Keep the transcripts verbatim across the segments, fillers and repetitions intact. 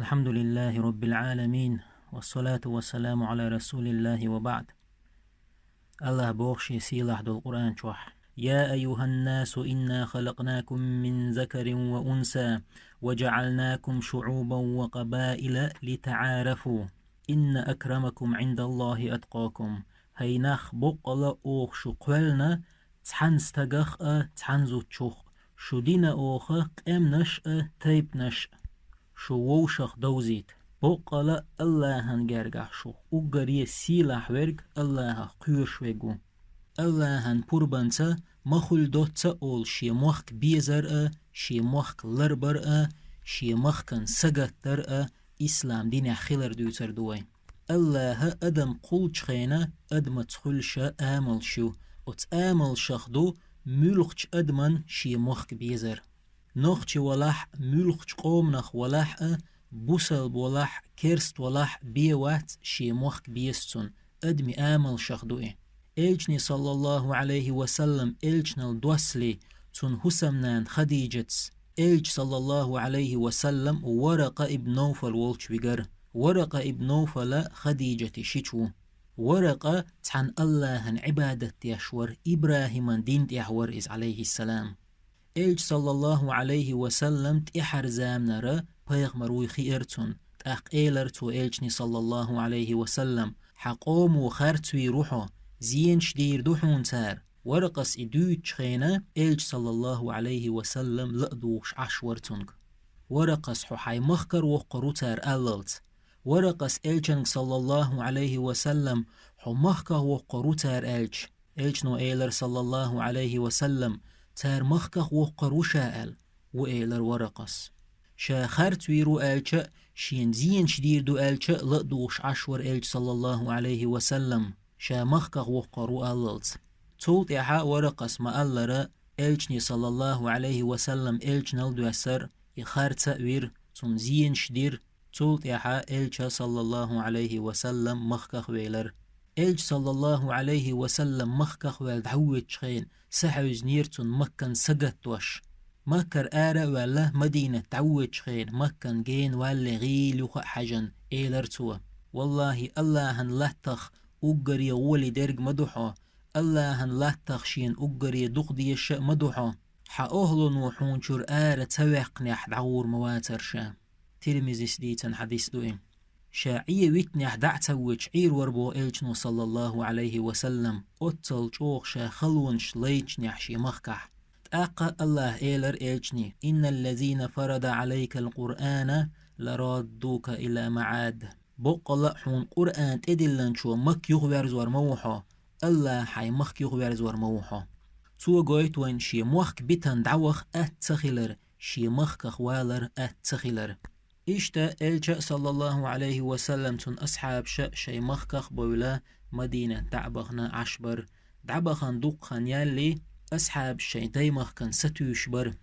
الحمد لله رب العالمين، والصلاة والسلام على رسول الله وبعد. Аллах боху шен сийлахь долу Къуръан чохь: «يا أيها الناس إنا خلقناكم من ذكر وأنثى وجعلناكم شعوبا وقبائل لتعارفوا إن أكرمكم عند الله أتقاكم». Хьай нах, боккъала оха шу кхоьллина цхьана стагах а, цхьана зудчух а, шу дина оха къаьмнаш а, тайпанаш а. Шу вовшах довзийта. Боккъала Аллахьан гергахь шух уггаре сийлахь верг Аллахьах кхоьруш верг ву. Аллахьан пурбанца ма хуьлу доцца а олуш шен мохк безар а, шен мохк ларбар а, шен махкан сагатдар а ислам динехь хилар дуьйцур ду вай. Аллаха адам кхуллучу хенахь адамаца хуьлуш а амалш ю. Оцу амалшах ду муьлххачу адаман шен мохк безар. Нохчи валахь а, муьлххачу къоманах валахь а, бусалба валахь а, керст валахь а, бен вац шен мохк беза цунна, адамийн амалшах ду и. Элчане, саллаллаху Ӏалайхи ва саллам, элчанал доссале, цунна хӀусамнана Хадижатас, элча, саллаллаху Ӏалайхи ва саллам, Варакъа ибн Навфал волчу вигар. Варакъа ибн Навфала Хадижатан шича ву. Варакъа цхьана Аллахьан Ӏибадат деш вара, ИбрахӀиман дин тӀехь вара иза, Ӏалайхиссалам. Элча, саллаллаху Ӏалайхи ва саллам, тӀаьхьара заманара пайхамар вуй хиира цунна. ТӀаккха элира цо элчане, саллаллаху Ӏалайхи ва саллам: «Хьан къомо харцвийр ву хьо, зенаш дийр ду хьуна цара». Варакъас и дуьйцучу хенахь элча, саллаллаху Ӏалайхи ва саллам, ла а духуш Ӏаш вара цуьнга. Варакъас: «Хьо хьайн махкара воккхур ву цара», — аллалц. Варакъас элчанга, саллаллаху Ӏалайхи ва саллам: «Хьо махках воккхур ву цара», — аьлча, элчано элира, саллаллаху Ӏалайхи ва саллам: «Цара махках воккхур ву ша», — аьлла. Ву элира Варакъас. Ша харцвийр ву аьлча а, шена зенаш дийр ду аьлча а ла а духуш Ӏаш вара элча, саллаллаху Ӏалайхи ва саллам, ша махках воккхур ву аллалц. Цул тӀаьхьа Варакъас ма-аллара, элчане, саллаллаху Ӏалайхи ва саллам, элчанал доьссира, и харца а вира, цунна зенаш дира. Цул тӀаьхьа элча, саллаллаху Ӏалайхи ва саллам, махках велира. Элча, саллаллаху Ӏалайхи ва саллам, махках ваьлла дӀавоьдучу хенахь, са хьевзинера цунна Маккан сагатдош. Маккара ара а ваьлла, Мадинат дӀавоьдучу хенахь, Маккан гена валле гӀийла юха а хьаьжна, элира цо: «Валлахи, Аллахьан латтах уггаре гӀоли дерг ма ду хьо, Аллахьан латтах шена уггаре дукха дезаш а ма ду хьо. Хьан охӀлано хьуна чуьра ара ца ваьккхинехь дӀагӀур ма вацара ша». Тирмизис дийцина хьадис ду и. Ша Ӏен витинехь дӀа а ца воьдуш Ӏийр вара боху элчано, саллаллаху Ӏалайхи ва саллам, оццул чӀогӀа ша халонаш лайначохь шен махкахь. ТӀаккха Аллаха элира элчане: «Инналлазина фарада Ӏалайкал Къуръана лараддука ила маӀад». Боккъала а хьуна Къуръан тӀедиллинчо Макка юхаверзор ма ву хьо, Аллаха хьайн махка юхаверзор ма ву хьо. Цо гойту вайна шен мохк битина дӀаваха атта ца хилар, шен махках валар атта ца хилар. Иштта элча, саллаллаху Ӏалайхи ва саллам, цуьнан асхьабаша шайн махках а бевлла, Мадинат дӀа а бахана Ӏаш бара. ДӀа а бахана дуккха хан ялале, асхьабаш шайн даймахкана сатуьйсуш бара.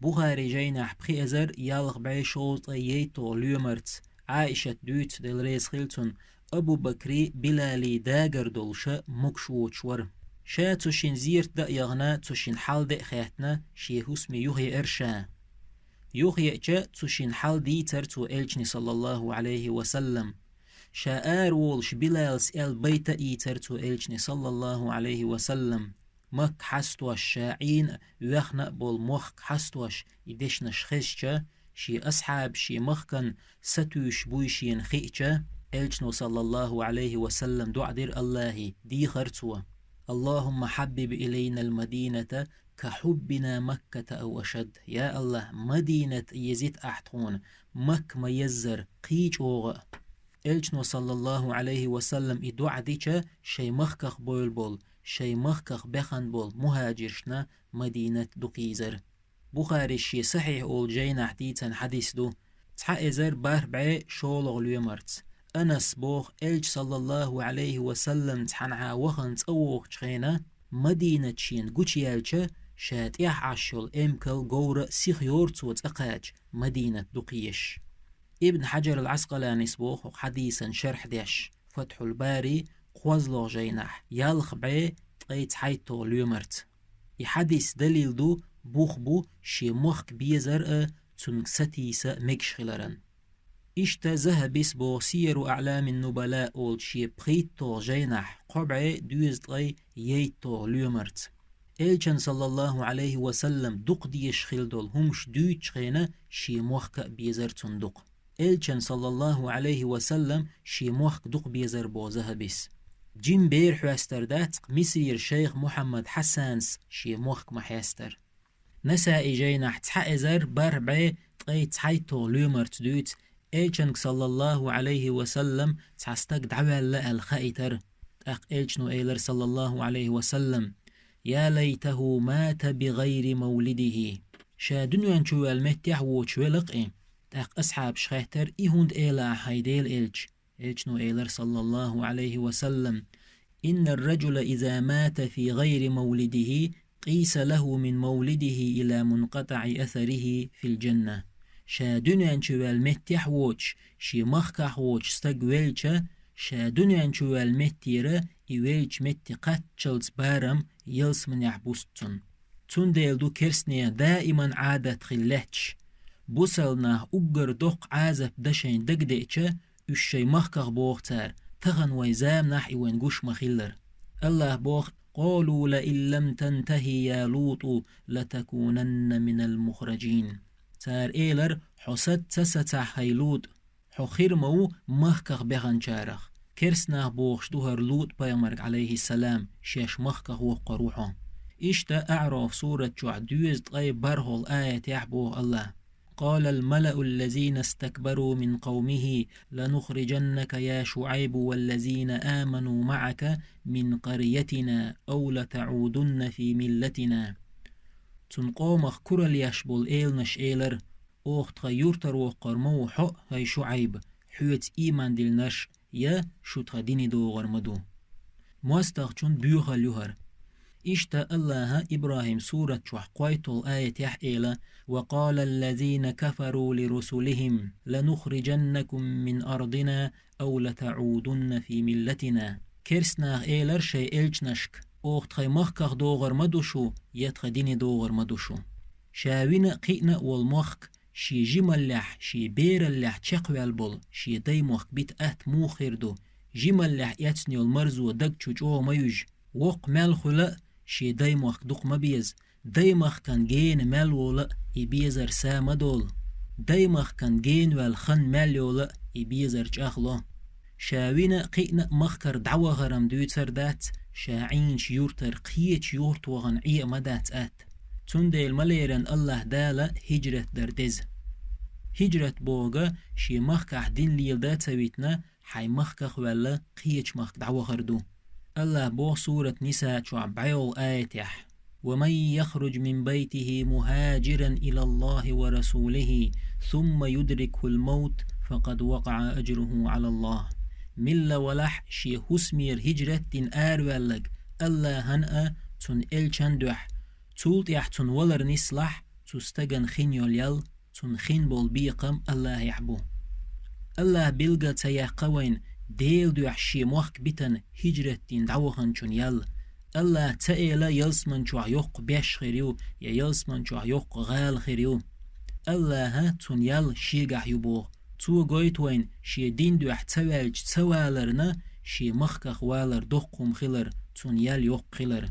Бухари жайнахь пхи эзар ялх бӀе шовзткъе ейтталгӀа лоьмарца, Ӏаишат дуьйцу, Дела реза хила цунна, Абу Бакри Билали дагар долуша могуш воцуш вара. Ша цу шина зерат дан а яхана, цу шина хьал де а хаьттина, шен хӀусаме юхаеара ша. Юхаеача, цу шина хьал дийцара цо элчане, саллаллаху Ӏалайхи ва саллам. Ша ара волуш Билалс аьлла байта а ийцара цо элчане, саллаллаху Ӏалайхи ва саллам. Макка хьастош ша Ӏийна а, вехна а болу мохк хьастош и дешнаш хезча, шен асхьабаш шен махкана сатуьйсуш буй шена хиъча, элчано, саллаллаху Ӏалайхи ва саллам, доӀа дира Аллахе, дийхара цо: «Аллахумма хьаббиб илайнал Мадината ка хьуббина Макката ау ашад». Я Аллах, Мадинат езийта ахь тхуна, Макка ма-еззара, кхин чӀогӀа а. Элчано, саллаллаху Ӏалайхи ва саллам, и доӀа дича, шайн махках бевлла болу, шайн махках баьхна болу мухӀажиршна Мадинат дукхийзара. Бухарис шен Сахьихь олу жайнахь дийцина хьадис ду. Цхьа эзар бархӀ бӀе шолгӀа лоьмарца. Анас боху, элча, саллаллаху Ӏалайхи ва саллам, цхьанхьа вахана цӀа вогӀучу хенахь, Мадинат шена гучуяьлча, ша тӀехь Ӏаш йолу эмкал говра а сиха йора цо цӀа кхача, Мадинат дукхаезаш. Ибн Хьаджар ал-Ӏаскъаланис боху хьадисан шархь деш, Фатхьул-Бари, кхозлагӀа жайнахь, ялх бӀе ткъе цхьайтталгӀа лоьмарца. И хьадис далил ду, бух бу шен мохк безар а, цуьнга сатийса мегаш хиларан. Иштта Захьабис боху «Сияру аӀламин нубала» олчу шен пхийтталгӀа жайнахь, кхо бӀе дезткъе ейтталгӀа лоьмарца. Элчан, саллаллаху Ӏалайхи ва саллам, дукха дезаш хилла долу хӀумаш дуьйцучу хенахь шен мохк а безар цунна дукха. Элчан, саллаллаху Ӏалайхи ва саллам, шен мохк дукха безар боху Захьабис. Жима бер хьоьстур дац-кх Мисрера шайх Мухьаммад Хьасанас шен мохк ма хьестара. Насаи жайнахь цхьа эзар бархӀ бӀе ткъе цхьайтталгӀа лоьмарца дуьйцу, Элчанга, саллаллаху Ӏалайхи ва саллам, цхьа стаг дӀаваьлла аьлла хаийтара. ТӀаккха Элчано элира, саллаллаху Ӏалайхи ва саллам: «Я лайтаху мата би гӀайри мавлидихи». Ша дуьнен чу ваьлла меттехь воцуш велла-кх и. ТӀаккха асхьабаш хаьттара: «И хӀунда эла ахь, хӀай Делан Элча?» Элчано элира, саллаллаху Ӏалайхи ва саллам: «Инна ар-раджула иза мата фи гӀайри мавлидихи, къийса лаху мин мавлидихи ила мункъатаӀи асарихи фил джанна». Ша дуьнен чу ваьлла меттехь воцуш, шен махкахь воцуш стаг велча, ша дуьнен чу ваьлла меттера и велча метте кхаччалц барам ялсаманехь буста цунна. Цундела ду керстанех даиман Ӏадат хилла лаьтташ. Бусалба нах уггар доккха Ӏазап дан шайна дагадеача, уьш шайн махках боху цара: «Тахана вайн заманахь и вайна гуш ма хиллара». АллахӀа боху: «Къалу лаин лам тантахи, я Луту, латакунанна минал мухраджин». Цара элира: «Хьо саца ца сацахь, хӀай Лут, хьо хир ма ву махках баьхначарах». Керстанах бохуш ду хӀара Лут-пайхамарга, Ӏалайхиссалам, шаьш махках воккхур ву хьо. Иштта АӀраф сурат чохь дезткъе бархӀалгӀа аятехь боху АллахӀа: «قال الملأ الذين استكبروا من قومه لنخرجنك يا شعيب والذين آمنوا معك من قريتنا أو لتعودن في ملتنا». Цуьнан къомах куралла еш болу эланаш элира: «Оха тхан юьртара воккхур ма ву хьо, хӀай ШуӀайб, хьоьца ийман диллинарш, я шу тхан дине догӀур ма ду». МостагӀчун боьхалла ю хӀара. Иштта АллахӀа ИбрахӀим сурат чохь кхойтталгӀа аятехь эла: «وقال الذين كفروا لرسلهم لنخرجنكم من أرضنا أو لتعودن في ملتنا». Керстанаха элира шайн элчанашка: «Оха тхайн махках догӀур ма ду шу, я тхан дине догӀур ма ду шу». Ша вина а, кхиъна а волу мохк шен жималлехь, шен бераллехь чекхваьлла болу шен даймохк бита атта муха хир ду? Жималлехь эцна йолу марзо даг чу чӀогӀа ма юьжу. Воккха мел хуьла а, шен даймохк дукха ма беза. Даймахкан гена мел волу а, и безар са ма долу. Даймахкан гена ваьлла хан мел йолу а, и безар чӀагӀло. Ша вина а, кхиъна а махкара дӀавахаран дуьйцур дац, ша Ӏийначу юьртара кхечу юьрта вахана Ӏе а ма дац атта. Цундела ма лерина АллахӀ Дала хӀижрат дар деза. ХӀижрат бохург шен махкахь дин леладан а ца витина, хьайн махках а ваьлла, кхечу махка дӀавахар ду. АллахӀа боху сурат Ниса чохь бӀе йолу аятехь: «ومن يخرج من بيته مهاجرا إلى الله ورسوله ثم يدركه الموت فقد وقع أجره على الله». Милла валахь шен хӀусамера хӀижрат дина араваьлларг АллахӀан а, цуьнан элчан а дуьхьа, цул тӀаьхьа цунна валар нислахь, цу стагана хин йолу ял, цунна хин болу бекхам АллахӀехь бу. АллахӀа билгал ца яьккха вайна Делан дуьхьа шен мохк битина хӀижрат дина дӀаваханчун ял. АллахӀа ца эла ялсаман чохь йоккха беш хир ю, я ялсаман чохь йоккха гӀала хир ю. АллахӀа цунна ял шегахь ю боху. Цо гойту вайна шен дин дуьхьа ца ваьлча ца валарна, шен махках валар доккха хӀума хилар, цунна ял йоккха хилар.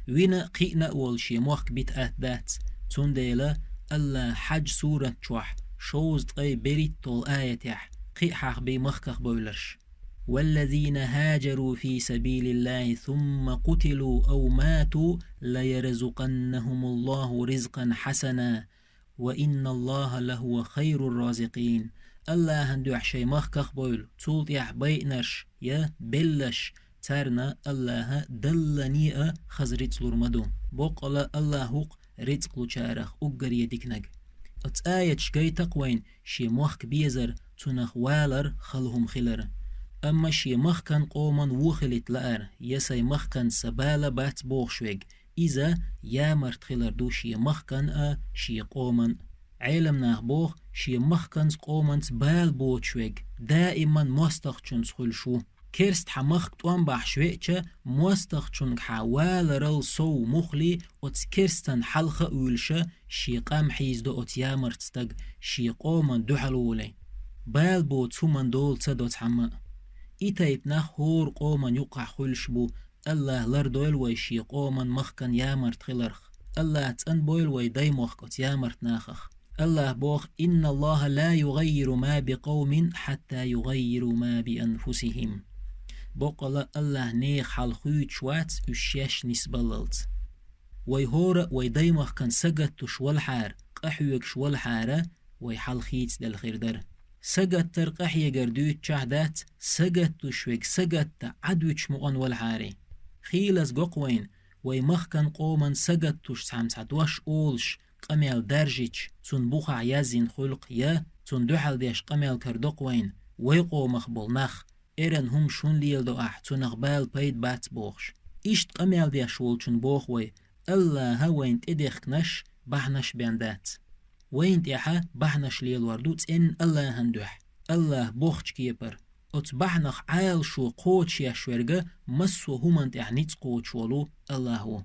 Вина а, кхиъна а волу шен мохк бита атта дац. Цундела АллахӀа Хьадж сурат чохь шовзткъе берхӀитталгӀа аятехь кхин а хьахабий махках бевлларш: «والذين هاجروا في سبيل الله ثم قتلوا أو ماتوا ليرزقنهم الله رزقا حسنا وإن الله لهو خير الرازقين». АллахӀан дуьхьа шайн махках а бевлла, цул тӀаьхьа байинарш, я белларш, царна АллахӀа даллалц а хаза рицкъ лур ма ду. Боккъала АллахӀ ву-кх рицкъ лучарах уггаре диканиг. Оцу аяташ гойту-кх вайна шен мохк безар, цунах валар хала хӀума хилар. Амма шен махкан, къоман вон хилийта лаар, я сайн махкан сан бала бац бохуш верг, иза ямарта хилар ду шен махкан а, шен къоман а. Ӏеламнаха боху, шен махканца, къоманца бала боцуш верг даиман мостагӀчунца хуьлуш ву. Керста хьан махка тӀом бахьаш веача, мостагӀчунга хьан валарал сов муххале оцу керстан хьалха а вуьйлуш, шен къам хьийзадо оцу ямарта стаг, шен къоман дуьхьал волий. Бала боцу хӀуманна дола ца до цхьамма а. И тайпа нах хӀора къоман юкъахь хуьлуш бу, АллахӀа лардойла вай шен къоман, махкан ямарта хиларх. АллахӀа цӀанбойла вай даймохк оцу ямарта нахах. АллахӀа боху: «Инна Аллаха ла югаййиру ма би къавмин хьатта югаййиру ма би анфусихим». Боккъала АллахӀ нехан хьал хуьйцуш вац уьш шаьш нисбаллалц. Вай хӀора а вай даймахкан сагаттуш валахьара, къахьоьгуш валахьара, вай хьал хийцаделла хир дара. Сагаттар, къахьегар дуьйцучохь дац, сагаттуш верг сагатта Ӏад вуьтуш мукъана валахьара. Хийлаза го-кх вайна, вай махкан, къоман сагаттуш цхьамма цхьа дош олуш, къамел даржийча, цунна бухахь язйина хуьлу-кх, я цунна дуьхьал деш къамел карадо-кх вайна, вай къомах болу нах, эрна хӀумнаш хӀунда леладо ахь, цунах бала пайда бац бохуш. Иштта къамел деш волчунна боху вай: АллахӀа вайна тӀедехкинарш бахьанаш бен дац. Вайна тӀехь бахьанаш лелор ду цӀенна АллахӀан дуьхьа, АллахӀа бохучу кепара. Оцу бахьанах Ӏалашо кхочушъеш верг массо а хӀуманна тӀехь ницкъ кхочуш волу АллахӀ ву.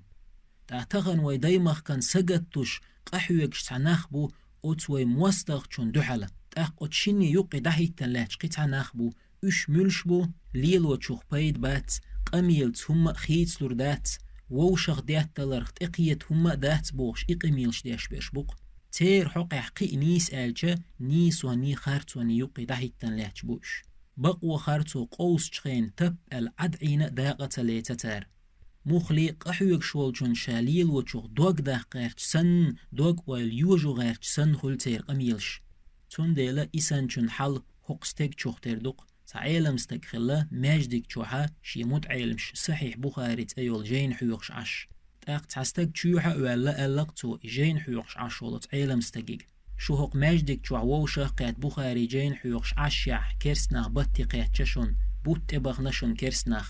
Ткъа тахана вай даймахкан сагаттуш, къахьоьгуш цхьа нах бу оцу вай мостагӀчунна дуьхьал. ТӀаккха оцу шинна юккъе дӀахӀиттина лаьтташ кхин цхьа нах бу. Уьш муьлш бу? Лелочух пайда бац, къамелаца хӀумма а хийцалур дац, вовшах детталарх тӀекхета хӀумма а дац бохуш, и къамелаш деш берш бу-кх. Церан хьокъехь кхин а нийса аьлча, нийсонний, харцонний юккъе дӀахӀиттина лаьтташ бу уьш. Бакъо харцо къовсучу хенахь тап аьлла Ӏад Ӏийна а дакъа ца леца цара. Муххале а къахьоьгуш волчунна ша лелочух дог даккха гӀерташ санна, дог-ойла йожо гӀерташ санна хуьлу церан къамелаш. Цундела и санначун хьал хӀокху стегчух тера ду-кх. Цхьа Ӏелам стаг хилла маьждиг чохь, шен мутаӀеламаш Сахьихь Бухари цӀе йолу жайна хьоьхуш Ӏаш. ТӀаккха цхьа стаг чоьхьа а ваьлла, аьлла-кх цо и жайна хьоьхуш Ӏаш волу цу Ӏелам стаге: «Шу хӀокху маьждиг чохь вовшах а кхетта Бухари жайна хьоьхуш Ӏашшехь, керста нах батте кхетча шуна, бутт тӀе бахана шуна керста нах».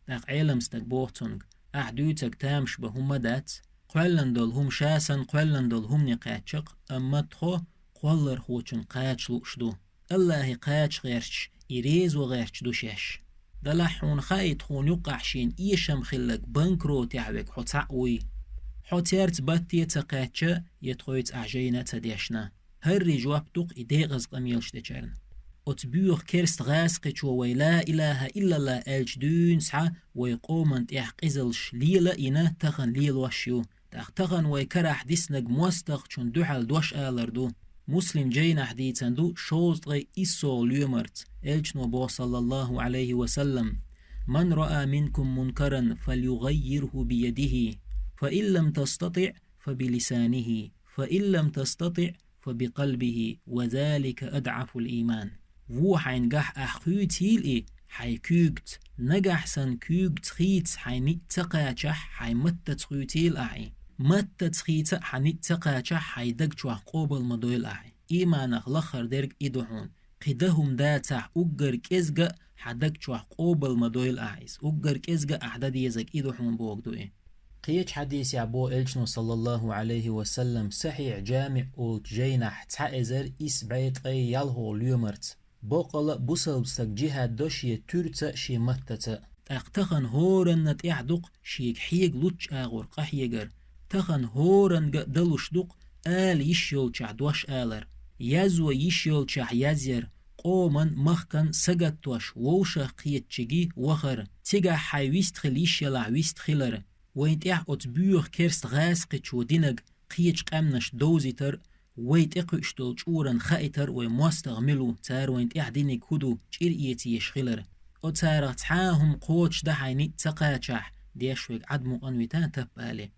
ТӀаккха Ӏелам стага боху цуьнга: «Ахь дуьйцург тамаш бан хӀумма а дац. Кхоьллина долу хӀума ша санна кхоьллина долу хӀумане кхаьчна-кх, амма тхо кхоллархочунна кхача лууш ду. АллахӀе кхача гӀерташ, и резо гӀерташ ду шаьш. Делахь хьуна хаийта, тхуна юккъехь шена эшам хилларг банкротехь верг хьо цхьаъ вуй. Хьо цаьрца батте а ца кхаьчна, я тхоьца ахь жайна а ца дешна». ХӀара жоп ду-кх и декъаза къамелаш дечарна. Оцу боьха керста гӀазкхичо вай «Ла илаха иллаллах» аьлча дуьйна схьа вай къоман тӀехь къизаллаш лела а йина, тахана лелош а ю. ТӀаккха тахана вай карахь диснарг мостагӀчунна дуьхьал дош алар ду. Муслим жайнахь дийцина ду шовзткъе иссалгӀа лоьмарца, элчано боху, саллаллаху Ӏалайхи ва саллам: «Ман раа минкум мункаран, фалюгаййирху биядихи, фа ин лам тастатиӀ, фа билисанихи, фа ин лам тастатиӀ, фа бикъалбихи, ва залика адӀафул ийман». Вон хьайна гахь ахь хуьйцийла и хьайн куьйгаца, нагахь санна куьйгаца хийца хьайн ницкъ ца кхачахь, хьайн маттаца хуьйцийла ахь и. Маттаца хийца а хьан ницкъ ца кхачахь, хьайн даг чохь къобал ма дойла ахь и. Ийманах лаххара дерг и ду хьуна. Кхин дан хӀума дацахь, уггар кӀезга а хьан даг чохь къобал ма дойла ахь иза. Уггар кӀезга а ахь дан дезарг и ду хьуна бохург ду и. Кхечу хьадисехь боху элчано, саллаллаху Ӏалайхи ва саллам, Сахьихь Жамиъ олучу жайнахь цхьа эзар исс бӀе ткъе ялхалгӀа лоьмарца: «Боккъала а бусалба стаг жихӀад до шен туьрца а, шен маттаца а». ТӀаккха тахана хӀоранна тӀехь ду-кх шега хьега луччу агӀор къахьегар. Тахана хӀоранга а далуш ду-кх ала йиш йолчохь дош алар, язво йиш йолчохь язъяр, къоман, махкан сагатдош, вовшах кхетачиге вахар. Цигахь хьайн вист хила йиш ялахь, вист хилар. Вайн тӀехь оцу боьха керста гӀазкхичо динарг кхечу къаьмнашна довзийтар, вай тӀекхуьуш долу чкъуран хаийтар, вай мостагӀа мила ву, цара вайн тӀехь динарг хӀун ду, чӀир эца езаш хилар. Оцарах цхьа а хӀума кхочушдан хьайн ницкъ ца кхачахь, деш верг Ӏад мукъана вита тап али.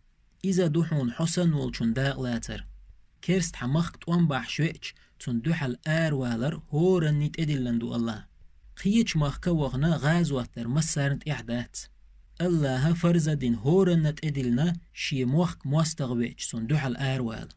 Иза ду хьуна хьо санна волчун дакъалацар. Керста хьан махка тӀом бахьаш веача, цунна дуьхьал аравалар хӀоранний тӀедиллина ду АллахӀа. Кхечу махка вахана гӀазот дар массарна тӀехь дац. АллахӀа фарз а дина хӀоранна тӀедиллина шен мохк мостагӀа веача, цунна дуьхьал аравала.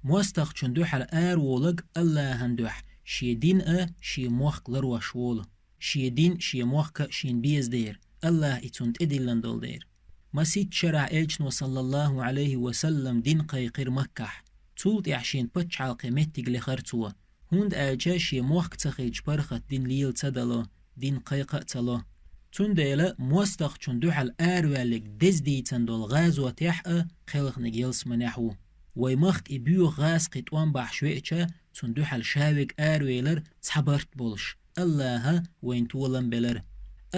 МостагӀчунна дуьхьал араволаг АллахӀан дуьхьа шен дин а, шен мохк а ларош волу. Шен дин, шен мохк а шена беза дера, АллахӀа и цунна тӀедиллина долу дера. Масийтта шарахь элчано, саллаллаху Ӏалайхи ва саллам, дин кхайкхира Маккахь. Цул тӀаьхьа шена пачхьалкхе меттиг лехара цо, хӀунда аьлча шен мохк ца хилча паргӀат дин лела ца дало, дин кхайкха а ца ло. Цундела мостагӀчунна дуьхьал араваьллиг деза дийцина долу гӀазотехь а кхелхинарг ялсаманехь ву. Вай махка и боьха гӀазкхий тӀом бахьаш веача, цунна дуьхьал шавег аравелар цхьа барт болаш. АллахӀа вайна толам белар.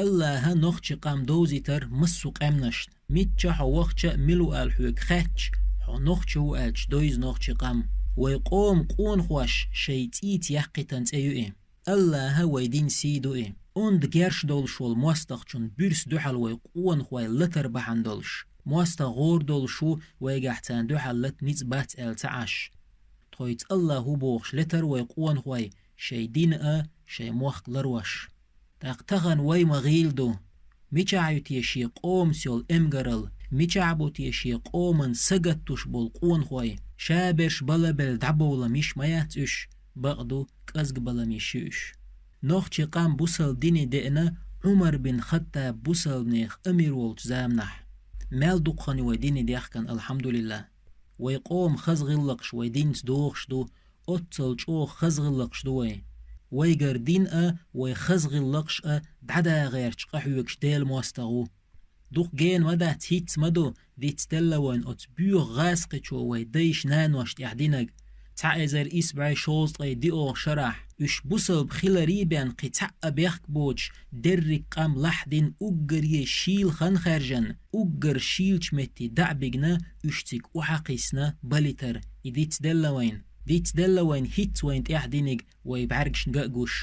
АллахӀа нохчий къам довзийтар массо а къаьмнашна. Мичча хьо вахча а, мила ву аьлла хьоьга хаьттача, хьо нохчо ву аьлча, довза нохчий къам. Вай къоман къонахоша шоай цӀийца яьккхийтина цӀе ю и. АллахӀа вай дина сий ду и. Онда герш долаш волу моастагӀчун буьрса дуьхьал вай къонахой латар бахьана долаш. МоастагӀа гӀора долаш ву вайгахь царна дуьхьал лата ницкъ бац аьлла ца Ӏаш. Тхоьца АллахӀ ву бохуш летара вай къонахой шоай дин а, шоай мохк а ларъеш. ТӀаккха тахана вай ма гӀийла ду. Мичахь ю те шен къомаца йолу эмгаралла? Мичахь бу те шен къоман сагатдеш болу къонахой? Шаберш балабелла дӀабовлам йиш ма яц уьш, бакъду, кӀезгбалам йиш ю уьш. Нохчий къам бусалба дине деана Ӏумар бин Хаттаб бусалбанех амир волчу заманахь. Мел дукха хан ю вай дине дехкина, алхьамдулиллахӀ. Вай къоман хаза гӀиллакхаш вай динца догӀуш ду, оццул чӀогӀа хаза гӀиллакхаш ду вайн. Вайгара дин а, вай хаза гӀиллакхаш а дӀадахьарчу къахьоьгуш Делан моастагӀа ву. Дукха гена ма дац, хӀинцца ма ду дицделла вайна оцу боьха гӀазкхичо вай дайша-наноша тӀехь динарг. Цхьа эзар исс бӀе шовзткъе диъолгӀа шарахь уьш бусалба хиларе бен кхин цхьа а бехк боцуш, дерриг къам лахьдина, уггаре шийла хан хаьржина, уггар шийлачу метте дӀа а бигна, уьш цига охьакхиссина балийтар. И дицделла вайна. Дицделла вайна хӀинцца вайна тӀехь динарг вай бӀаьргашна ган а гуш.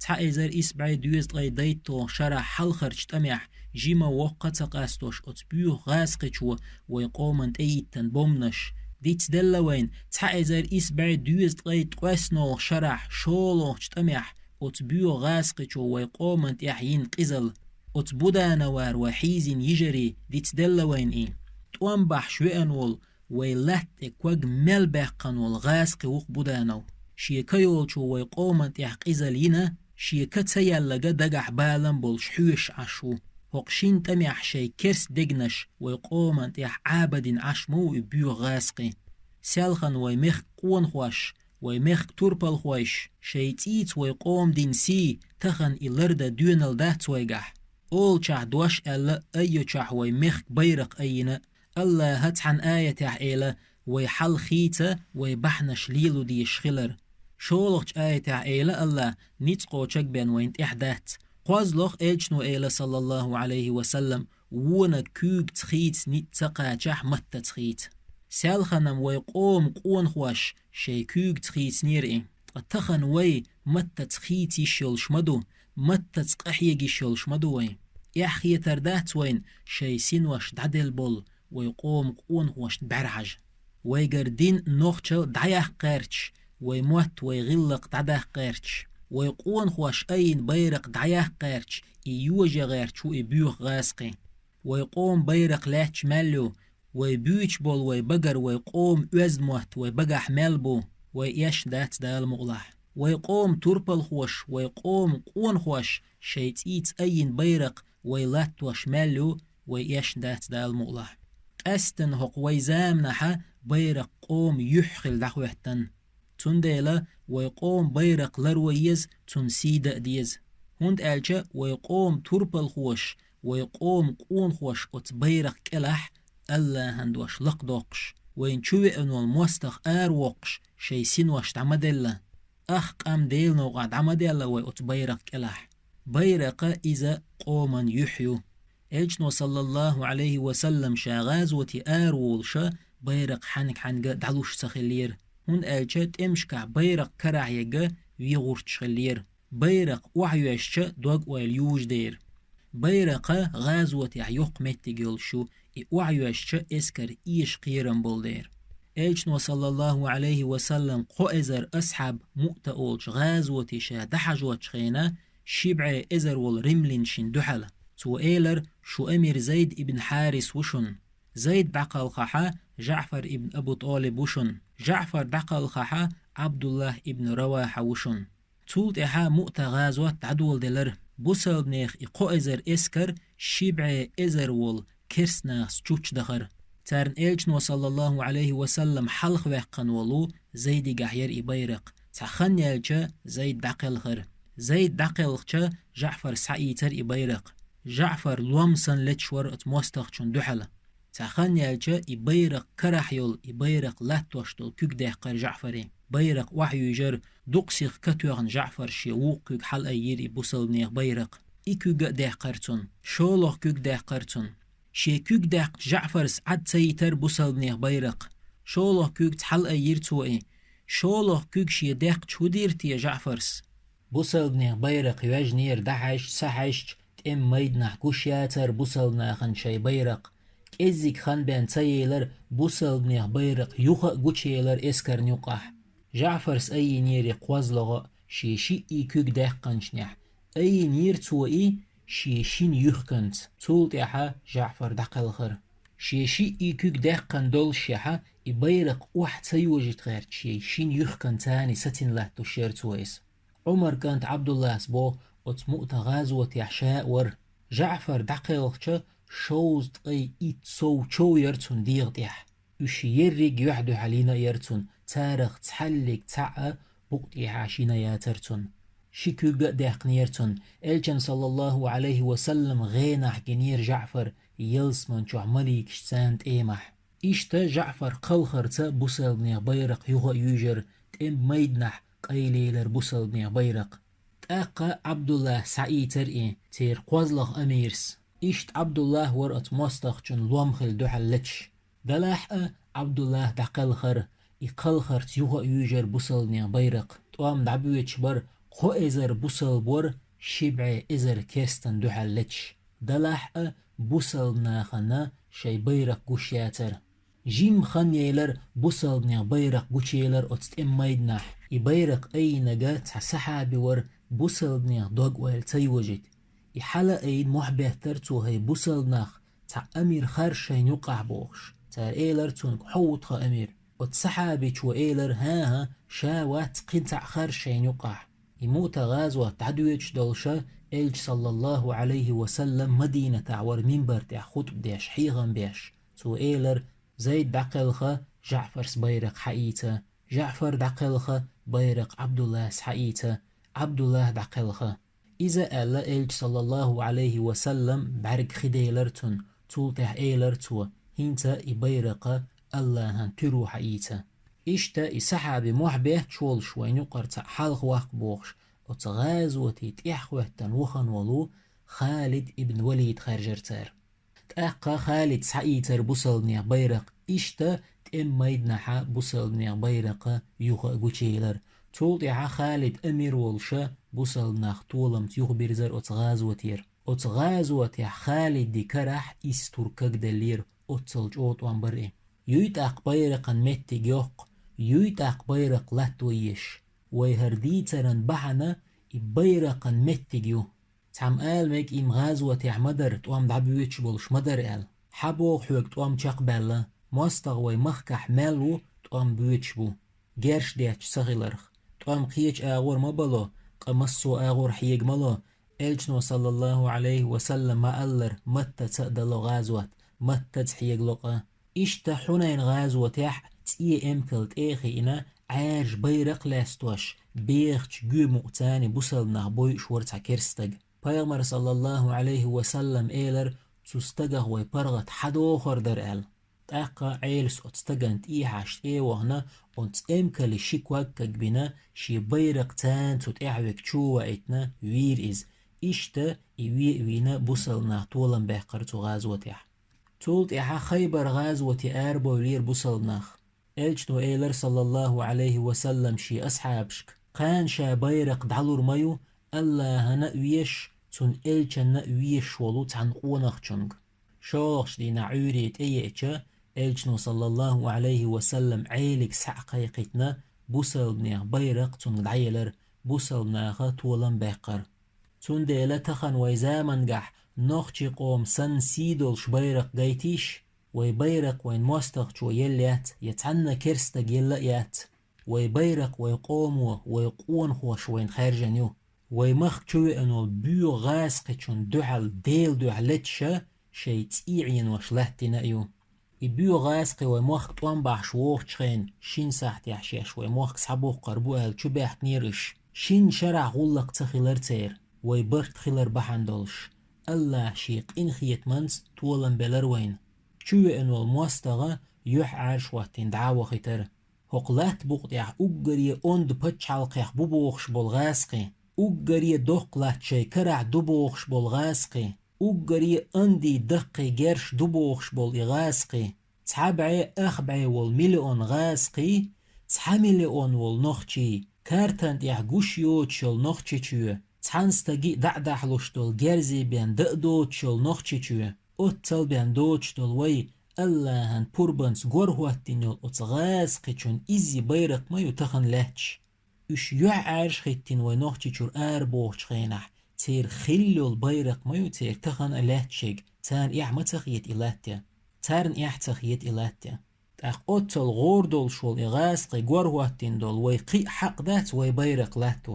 Цхьа эзар исс бӀе дезткъе дейтталгӀа шарахь хьалхарчу тӀамехь жима воккха а ца къастош оцу боьха гӀазкхичо вай къоманна тӀеиттина бомбанаш. Дицделла вайна цхьа эзар исс бӀе дезткъе ткъоьсналгӀа шарахь шолгӀачу тӀамехь оцу боьха гӀазкхичо вай къоманна тӀехь йина къизалла. Оцу Будановара вай хьийзийна йижарий, дицделла вайна и. ТӀом бахьаш веана волу вай латта тӀе ког мел баьккхина волу гӀазкхи ву-кх Буданов. Шен ка йолчо вай къоманна тӀехь къизалла йина, шен ка ца яьлларг дагахь балам болуш хьоьжуш Ӏаш ву. ХӀокху шина тӀамехь шайн керста дегнаш вай къоманна тӀехь Ӏаба дина Ӏаш ма ву и боьха гӀазкхи. Селхана вай мехкан къонахош, вай мехкан турпалхойш, шайн цӀийца вай къоман дина сий, тахана и лардан доьналла дац вайгахь. Олучохь дош аьлла, аййочохь вай мехкан байракх айина. АллахӀа цхьана аятехь эла: «Вай хьал хийца, вай бахьанаш лело дезаш хилар». ШолгӀачу аятехь эла АллахӀа: «Ницкъ кхочург бен вайна тӀехь дац». КхозлагӀа элчано эла, саллаллахӀу Ӏалайхи ва саллам: «Вонаг куьйгаца хийца ницкъ ца кхачахь, маттаца хийца». Селхана-м вай къоман къонахоша шайн куьйгаца хийцинера и. Ткъа тахана вай маттаца хийца йиш йолуш ма ду, маттаца къахьега йиш йолуш ма ду вай. Эхь хетар дац вайна шайн синош дӀаделла болу вай къоман къонахошна бӀаьрахьажа. Вайгара дин нохчалла дӀаяккха гӀерташ, вай мотт, вай гӀиллакх дӀадаккха гӀерташ, вай къонахоша айина байракх дӀаяккха гӀерташ, и йожа гӀерташ ву и боьха гӀазкхи. Вай къоман байракх лаьтташ мел ю, вай буьйцуш болу вай багара вай къоман оьзда мотт вай багахь мел бу, вай эшна дац Дала мукъалахь. Вай къоман турпалхоша, вай къоман къонахоша шайн цӀийца айина байракх вай латтош мел ю, вай эшна дац Дала мукъалахь. Къаьсттина хӀокху вай заманахьа байракх къоман юьхь хилла дӀахӀоьттина. Цундела вай къоман байракх ларво еза, цунна сий дан а деза. ХӀунда аьлча вай къоман турпалхоша, вай къоман къонахоша оцу байракх кӀелахь АллахӀан дош лакхадоккхуш, вайна чу веана волу мостагӀа аравоккхуш, шайн синош дӀа ма делла. Ах къам Делан новкъахь дӀа ма делла вай оцу байракх кӀелахь. Байракха иза къоман юьхь ю. Элчано, саллаллахӀу Ӏалайхи ва саллам, ша гӀазоте араволуша байракх хьаьнга-хьаьнга дӀалуш ца хиллера, хӀунда аьлча тӀемашкахь байракх карахь ерг вен гӀурташ хиллера. Байракх охьайоьжча дог-ойла южадера. Байракха гӀазотехь йоккха меттиг йолуш ю, и охьайоьжча эскар эша кхерам болу дера. Элчано, саллаллахӀу Ӏалайхи ва саллам, кхо эзар асхьаб Муъта олучу гӀазоте ша дӀахьажочу хенахь ши бӀе эзар волу римлянашна дуьхьал. Цо элира: «Шу амир Зайд ибн Хьарис ву шуна». Зайд дӀакхалхахьа, ЖаӀфар ибн Абу ТӀолиб ву шуна. ЖаӀфар дӀакхалхахьа, ӀабдуллахӀ ибн Равахьа ву шуна. Цул тӀаьхьа Муъта гӀазот дӀадоладелира. Бусалбанех и кхо эзар эскар ши бӀе эзар волу керстанашца чучча дахара. Царна Элчано, саллаллахӀу Ӏалайхи ва саллам, хьалха ваьккхина волу Зайдигахь яра и байракх. Цхьа хан яьлча Зайд дӀакхелхира. Зайд дӀакхелхча, ЖаӀфар схьаийцира и байракх. ЖаӀфар лом санна леташ вара оцу мостагӀчунна дуьхьал. Цхьа хан яьлча, и байракх карахь йолу, и байракх латтош долу куьг даьккхира ЖаӀфаре. Байракх охьаюьйжира, дукха сиха катоьхна ЖаӀфара шен вукху куьг хьалаайира и бусалбанех байракх. И куьг а даьккхира цунна, шолгӀа куьг даьккхира цунна. Шен куьг даьккхича ЖаӀфарс Ӏад ца йитира бусалбанех байракх. ШолгӀа куьгца хьалаайира цо и. ШолгӀа куьг шен даьккхича хӀун дийра те ЖаӀфарс? Бусалбанех байракх йоьжнера дӀахьаьжча, схьахьаьжча, тӀеман майданахь гуш яцара бусалба нахана шайн байракх. КӀеззиг хан бен ца елира, бусалбанех байракх юха а гучуелира эскарна юккъахь. ЖаӀфарс айинера кхозлагӀа а, шен шиъ куьг даьккхинчунехь, айинера цо и шен шина юьхканца. Цул тӀаьхьа ЖаӀфар дӀакхелхира. Шен шиъ куьг даьккхина доллушехь, и байракх охьа ца йожийта гӀерта шен шина юьхканца сацийна латтош яра цо иза. Ӏумар кӀант Ӏабдуллас боху, оцу Муъта гӀазотехь ша а вара. ЖаӀфар дӀакхелхича, шовзткъе итт сов чов яра цунна дегӀа тӀехь. Уьш ерриг юьхь-дуьхьал йина яра цунна, царах цхьаллиг цхьаъ а букъа тӀехьа йина яцара цунна. Ши куьг а даьккхинера цунна. Элчанна, саллаллаху Ӏалайхи ва саллам, гӀенахь гинера ЖаӀфар, ялсамани чохь маликаш царна тӀемахь. Иштта ЖаӀфар кхалхарца бусалбанех байракх юха а юьйжира, тӀеман майданахь къайлаелира бусалбанех байракх. ТӀаккха Ӏабдуллас схьаийцира и, церан кхозлагӀа амирс. Иштта Ӏабдуллас вара оцу мостагӀчун лом хила дуьхьал леташ. Делахь а Ӏабдуллас дӀакхелхира, и кхалхарца юха а юьйжира бусалбанех байракх. ТӀом дӀабоьдуш бара, кхо эзар бусалба вара, ши бӀе эзар керстан дуьхьал леташ. Делахь а бусалба нахана шайн байракх гуш яцара. Жимма хан елира, бусалбанех байракх гучуелира оцу тӀеман майданахь. И байракх айинарг цхьа сахьаби вара, бусалбанех дог-ойла ца йожийта. И хьала а айина мохь беттара цо: «ХӀай бусалба нах, цхьа амир харжа шайна юккъахь», – бохуш. Цара элира цуьнга: «Хьо ву тхан амир». Оцу сахьабичо элира: «ХӀан-хӀа, ша вац, кхин цхьаъ харжа шайна юккъахь». И Муъта гӀазот дӀадоьдуш долуша, Элча, саллаллаху Ӏалайхи ва саллам, Мадинатахь вара, минбар тӀехь хутба деш, хьехам беш. Цо элира: «Зайд дӀакхелха, ЖаӀфарс байракх схьаийца. ЖаӀфар дӀакхелха, байракх Ӏабдуллас схьаийца. Ӏабдуллас дӀакхелха». Иза аьлла, Элча, саллаллаху Ӏалайхи ва саллам, бӀаьрг хи делира цунна. Цул тӀаьхьа элира цо: «ХӀинца и байракх АллахӀан туьро схьаийца». Иштта и сахьаби мохь бетташ волуш вайна юккъара цхьаъ хьалха ваккха бохуш, оцу гӀазоте тӀаьхьа хӀоьттина вахана волу Халид ибн Валид хаьржира цара. ТӀаккха Халид схьаийцира бусалбанех байракх, иштта тӀеман майданахьа бусалбанех байракх юха а гучуелира. Цул тӀаьхьа Халид амир волуша бусалба нах толамца юхабирзира оцу гӀазотера. Оцу гӀазотехь Халиди карахь исс туркаг деллера, оццал чӀогӀа тӀом бара и. Юй тӀаккха байракхан меттиг йоккха, юй тӀаккха байракх латто еш. Вай хӀара дийцаран бахьана и байракхан меттиг ю. Цхьамма ала мега, и-м гӀазотехь ма дара, тӀом дӀабоьдуш болуш ма дара аьлла. Хьан боху хьоьга тӀом чекхбаьлла? МостагӀа вай махкахь мел ву, тӀом боьдуш бу. Герш детташ ца хиларх. ТӀом кхечу агӀор ма бало, къа массо а агӀор хьега ма ло. Элчано, саллаллаху Ӏалайхи ва саллам, ма-аллара, маттаца а дало гӀазот, маттаца хьегало къа. Иштта Хьунайн гӀазотехь цӀе эмкал тӀе а хиъна, Ӏаьржа байракх а лаьстош, бехачу гоьмукъаца бусалба нах бойуш вара цхьа керста стаг. Пайхамара, саллаллаху Ӏалайхи ва саллам, элира: «Цу стагах вай паргӀат хьадохур дара», – аьлла. ТӀаккха Ӏелас оцу стагана тӀехьашха тӀе а вахана, оцу эмкалан ши ког кагбина, шен байракх царна цу тӀаьхьа вега чу а ваийтина, вийра иза. Иштта и ве а вийна, бусалба нах толам баьккхира цу гӀазотехь. Цул тӀаьхьа Хайбар гӀазоте арабевллера бусалба нах. Элчано элира, саллаллаху Ӏалайхи ва саллам, шен асхьабашка: «Кхана ша байракх дӀалур ма ю, АллахӀана а везаш, цуьнан элчанна а везаш волу цхьана къонахчуьнга». ШолгӀачу дийнахь Ӏуьйре тӀееача, Элчано, саллаллаху Ӏалайхи ва саллам, Ӏелига схьа а кхайкхийтина, бусалбанех байракх цуьнга дӀаелира, бусалба наха толам баьккхира. Цундела тахана вай замангахь нохчийн къоман санна сий долуш байракх гайтийша, вай байракх вайн мостагӀчо елла яц, я цхьанна керста стага елла а яц. Вай байракх вай къомо, вай къонахоша вайна хаьржина ю. Вай махка чу веана волу боьха гӀазкхичунна дуьхьал Делан дуьхьа леташа шайн цӀий Ӏенош латтийна а ю. И боьха гӀазкхи вай мохк тӀом бахьаш вогӀучу хенахь, шина сахьтехь шаьш вай мохк схьабоккхур бу аьлла чубаьхкинера уьш. Шина шарахь гӀуллакх ца хилира церан, вай барт хилар бахьана долуш. АллахӀа шен къинхетамца толам белира вайна. чувеана волу мостагӀа юьхьӀаьржа хӀоттийна дӀа а вахийтар. ХӀокху латта букъа тӀехь уггаре онда пачхьалкхех бу бохуш болу гӀазкхий, уггаре доккха латта шайн карахь ду бохуш болу гӀазкхий, уггаре онда даккхий герш ду бохуш болу и гӀазкхий, цхьа бӀе, ах бӀе волу миллион гӀазкхий, цхьа миллион волу нохчий, картан тӀехь гуш йоцуш йолу Нохчийчоь, цхьана стаге а дӀа а дахьалуш долу герзий бен дан а доцуш йолу Нохчийчоь, оццул бен доцуш долу вай АллахӀан пурбанца гор хӀоттийна йолу оцу гӀазкхичун изза байракх ма ю тахана лаьтташ. Уьш юьхьӀаьржа хӀиттийна вай Нохчийчуьра ара бохучу хенахь, церан хилла йолу байракх ма ю церан тахана а лаьтташ ерг, царна эхь ма ца хета и латта. Царна эхь ца хета и латта. ТӀаккха оццул гӀора долуш волу и гӀазкхий гор хӀоттийна долу вай кхин а хьакъ дац вай байракх латто.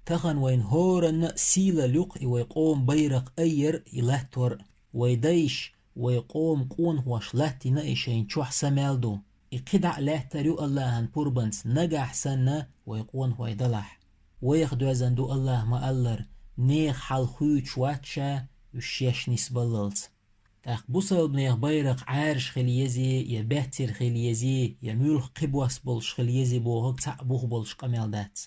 Тахана вайна хӀоранна а сийлалла ю-кх и вай къоман байракх айъар а, и латтор а. Вай дайша, вай къоман къонахоша латтийна и шайна чохь са мел ду. И кхин дӀа а лаьттар ю АллахӀан пурбанца нагахь санна вай къонахой далахь. Вайх доьзна ду АллахӀа ма-аллара, нехан хьал хуьйцуш вац ша уьш шаьш нисбаллалц. ТӀаккха бусалбанех байракх Ӏаьржа хила езий, я баьццара хила езий, я муьлхха кхин бос болуш хила езий бохург цхьаъ бух болуш къамел дац.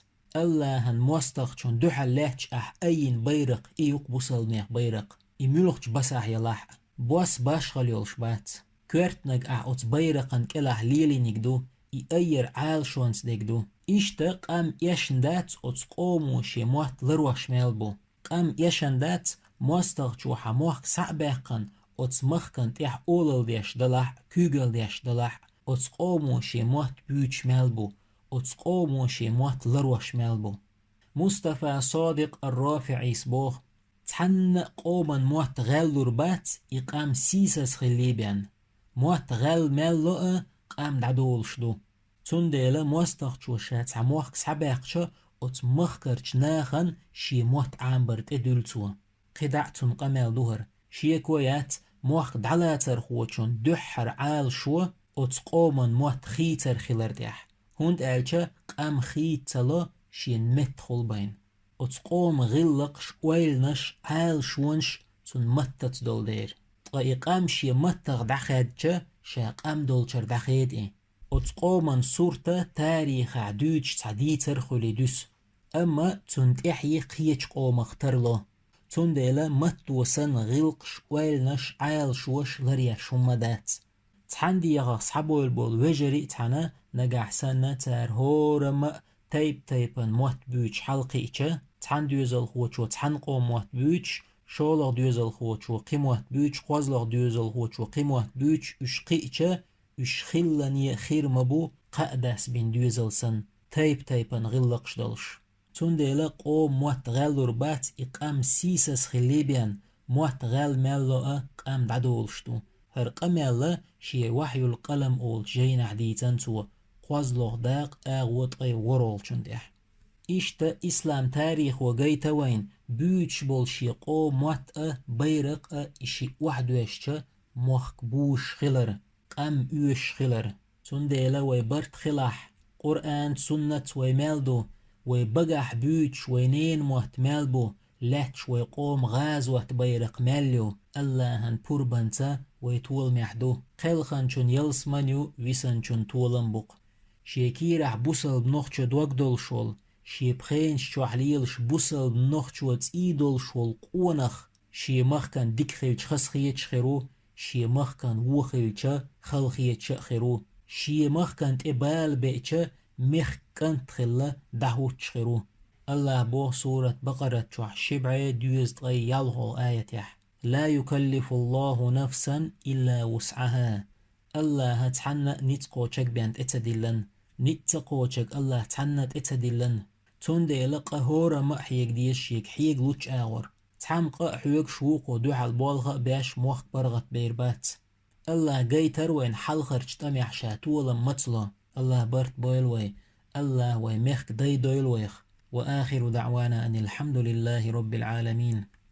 АллахӀан мостагӀчун дуьхьал лаьтташ ахь айина байракх и ю-кх бусалбанех байракх, и муьлххачу басахь ялахь а. Бос башхалла йолуш бац. Коьртаниг ахь оцу байракхан кӀелахь лелийниг ду, и айъар Ӏалашонца дерг ду. Иштта къам эшна дац оцу къомо шен мотт ларош мел бу. Къам эшна дац, мостагӀчо хьан мохк схьа а баьккхина, оцу махкана тӀехь олалла деш далахь а, куьйгалла деш далахь а, оцу къомо шен мотт буьйцуш мел бу, оцу къомо шен мотт ларош мел бу. Мустафа Содикъ ар-РофиӀис боху: «Цхьанна а къоман мотт гӀеллур бац, и къам сийсаз хилла бен. Мотт гӀелла мел ло а, къам дӀадолуш ду». Цундела мостагӀчо ша цхьа мохк схьабаьккхича, оцу махкарчу нахана шен мотт Ӏамбар тӀедуьллу цо. КхидӀа а цунна къамел ду хӀара. Шеко яц мохк дӀалацархочун дуьххьара Ӏалашо оцу къоман мотт хийцар хилар тӀехь, хӀунда аьлча къам хийца ца ло шена меттахула байна. Оцу къоман гӀиллакхаш, ойланаш, Ӏалашонаш цунна маттаца долу дера. Ткъа и къам шен маттах дӀахаьдча, ша къам долчара дӀахеда и. Оцу къоман сурта тарихахь дуьйцуш цхьа дийцар хуьлий дуьсу, амма цунна тӀаьхье кхечу къомах тарло. Цундела матто санна гӀиллакхаш, ойланаш, Ӏалашош ларъеш хӀумма дац. Цхьана дегӀах схьабевлла болу вежарий а цхьаьна, нагахь санна цара хӀорамма а тайп-тайпана мотт буьйцуш хьалакхиъча, цхьана доьзалхочо цхьана къоман мотт буьйцуш, шолгӀа доьзалхочо кхин мотт буьйцуш, кхозлагӀа доьзалхочо кхин мотт буьйцуш, уьш кхиъча, уьш хиллане хир ма бу кхаа дас бина доьзал санна, тайп-тайпана гӀиллакхаш долуш. Цундела къоман мотт гӀеллур бац, и къам сийсаз хилла бен, мотт гӀелла мел ло а, къам дӀадолуш ду. ХӀара къамел шен «Вахьюл-Къалам» олучу жайнахь дийцина цо, кхозлагӀа дакъа, агӀо, ткъе ворхӀалгӀачун тӀехь. Иштта ислам тарихо гайта вайна, буьйцуш болу шен къоман мотт а, байракх а и шиъ охьадоьшча, мохк бузуш хилар, къам оьшуш хилар. Цундела вай барт хилахь, Къуръан, суннат вай мел ду, вай багахь буьйцуш вай ненан мотт мел бу, лаьтташ вай къоман гӀазот байракх мел ю, АллахӀан пурбанца вай толамехь ду. Кхелханчун ялсамани ю, висанчун толам бу-кх. Шен кийрахь бусалба нохчо дог долуш волу, шен пхенаш чохь лелаш бусалба нохчо цӀий долуш волу къонах, шен махкан дика хилча хазахеташ хир ву, шен махкан вон хилча халахеташ а хир ву, шен махкан тӀе бала беача мехкан кӀант хилла дӀахӀуттуш хир ву. АллахӀа боху сурат Бакъарат чохь ши бӀе дезткъе ялхолгӀа аятехь: «Ла юкаллифуллаху нафсан илла вусӀаха». АллахӀа цхьанна а ницкъ кхочург бен тӀе ца диллина, ницкъ ца кхочург АллахӀа цхьанна а тӀе ца диллина. Цундела къа хӀорамма а хьега деза шега хьега луччу агӀор. Цхьамма къа а хьоьгуш вукхо дуьхьал болх а беш мохк паргӀатбер бац. АллахӀа гайтар вайна хьалхарчу тӀамехь ша толам ма ца ло. АллахӀа барт бойла вай. АллахӀа вай мехкан дай дойла вайх. Ва ахиру даӀвана анил хьамдулиллахи роббил Ӏаламин.